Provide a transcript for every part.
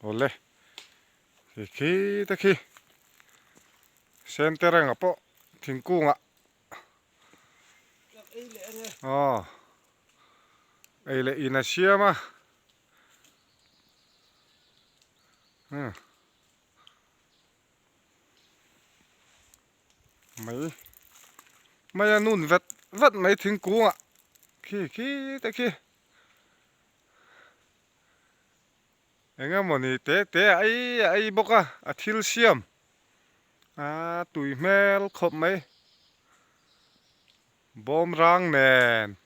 Awle khi khi te khi Sente renga pawh thingkungah aw ei leh in a siam a umm mai mai a nun vet vet mai thingkungah khi khi te khi. Eng emawni te te a ei a ei bawk a, a thil siam a tui hmel khawp mai. Bawm rang nen,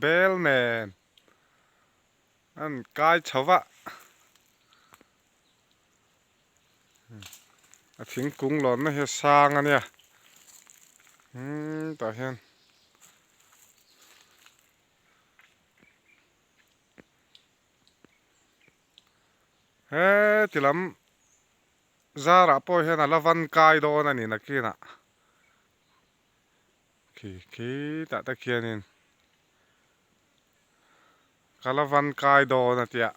bel nen an kai chho va. A thingkung lawnna hi a sang a nia umm tah hian. Heti lam zarah pawh hian a la van kai dawn a ni nakinah khi khi tah te khianin ka la van kai dawn a tia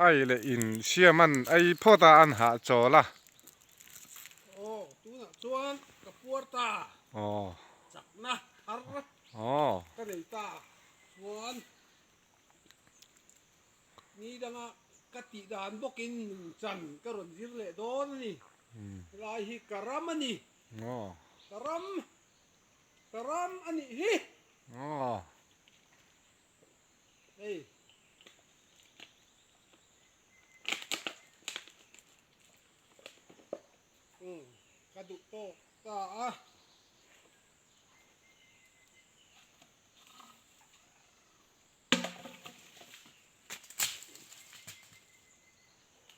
ai leh in siam an ei phawt a an hahchawl a. Aw tunah chuan ka puar ta. Aw. Chakna thar. Aw. Ka nei ta chuan ni danga ka tih dan bawkin nungchan ka rawn zir leh dawn a ni. Helai hi ka ram a ni. Aw. Ka ram, ka ram a nih hi. Aw. Hei. Umm ka duh tawk ta a.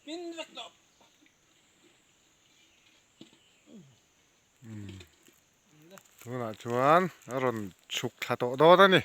Pin vek tawh. Tunah chuan a rawn chhuk thla tawh dawn a ni.